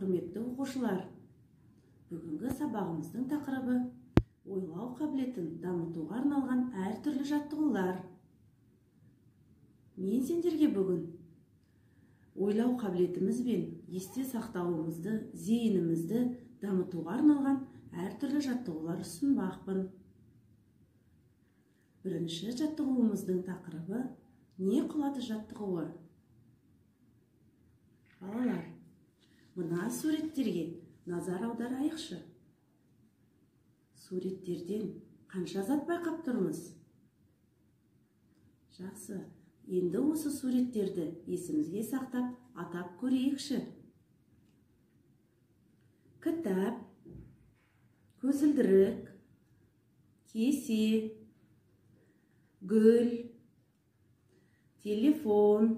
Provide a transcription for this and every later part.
Құрметті оқушылар, бүгінгі сабағымыздың тақырыбы ойлау қабілетін дамытуға арналған әртүрлі жаттығулар. Мен сендерге бүгін ойлау қабілетіміз бен есте сақтауымызды, зейінімізді дамытуға арналған әртүрлі жаттығулар ұсынбақпын. Бірінші жаттығуымыздың тақырыбы не құлады жаттығуы. Балалар, мына суреттерге назар аударайықшы. Суреттерден қанша зат байқап тұрмыз? Жақсы, енді осы суреттерді есімізге сақтап, атап көрейікші. Кітап, көзілдірік, кесе, гүл, телефон,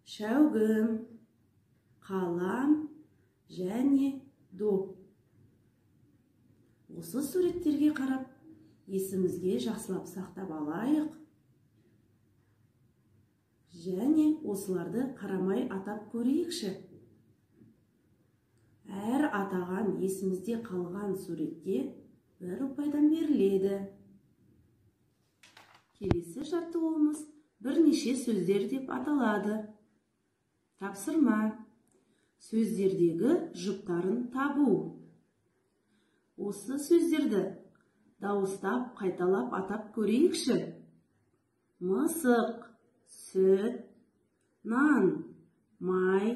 шәугім, қалам және доп. Осы суреттерге қарап, есімізге жақсылап сақтап алайық. Және осыларды қарамай атап көрейікші. Әр атаған есімізде қалған суретке бір ұпайдан беріледі. Келесі жаттығуымыз бірнеше сөздер деп аталады. Тапсырма. Сөздердегі жұптарын табу. Осы сөздерді дауыстап, қайталап атап көрейікші. Мысық, сүт, нан, май,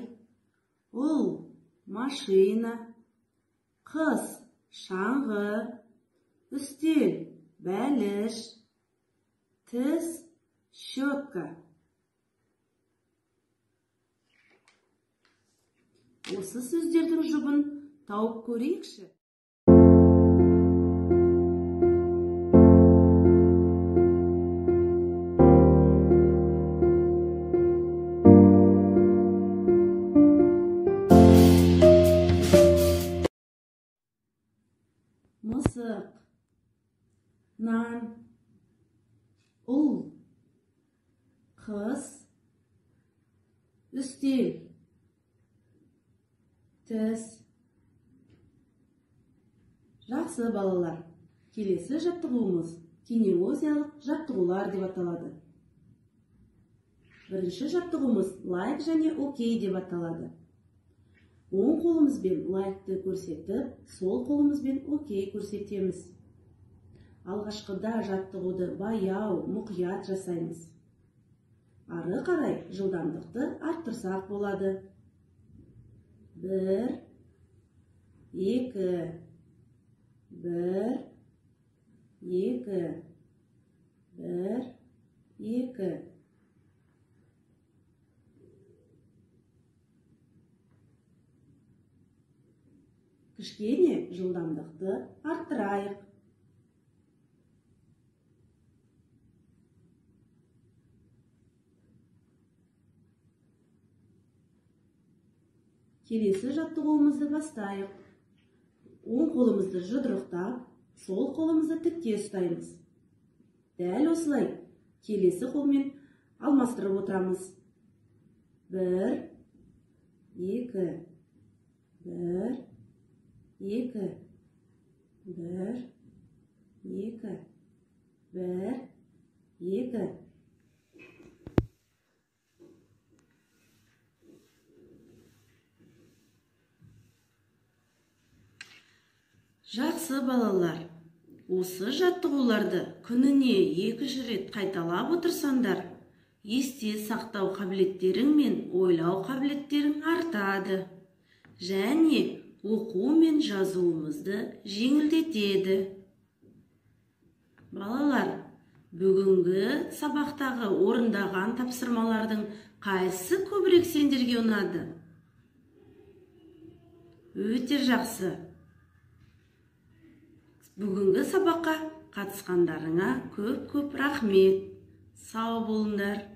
ұл, машина, қыз, шаңғы, үстел, бәліш, тіс, щетка. Осы сөздердің жұбын тауып көрейікші. Мысық, нан, ұл, қыз, үстел, тіс. Жақсы, балалар. Келесі жаттығуымыз кинезиялық жаттығулар деп аталады. Бірінші жаттығуымыз лайк және окей деп аталады. Оң қолымызбен лайкты көрсетіп, сол қолымызбен окей көрсетеміз. Алғашқыда жаттығуды баяу, мұқият жасаймыз. Ары қарай жылдамдықты арттырсақ болады. 1, 2, 1, 2, 1, 2. Кішкене жылдамдықты арттырайық. Келесі жаттығуымызды бастайық. Оң қолымызды жұдырықтап, сол қолымызды тікке ұстаймыз. Дәл осылай келесі қолмен алмастырып отырамыз. 1, 2, 1, 2, 1, 2, 1, 2. Жақсы, балалар, осы жаттығуларды күніне 2 рет қайталап отырсаңдар, есте сақтау қабілеттерің мен ойлау қабілеттерің артады және оқу мен жазуымызды жеңілдетеді. Балалар, бүгінгі сабақтағы орындаған тапсырмалардың қайсысы көбірек сендерге ұнады? Өте жақсы. Бүгінгі сабаққа қатысқандарыңа көп-көп рахмет. Сау болыңдар.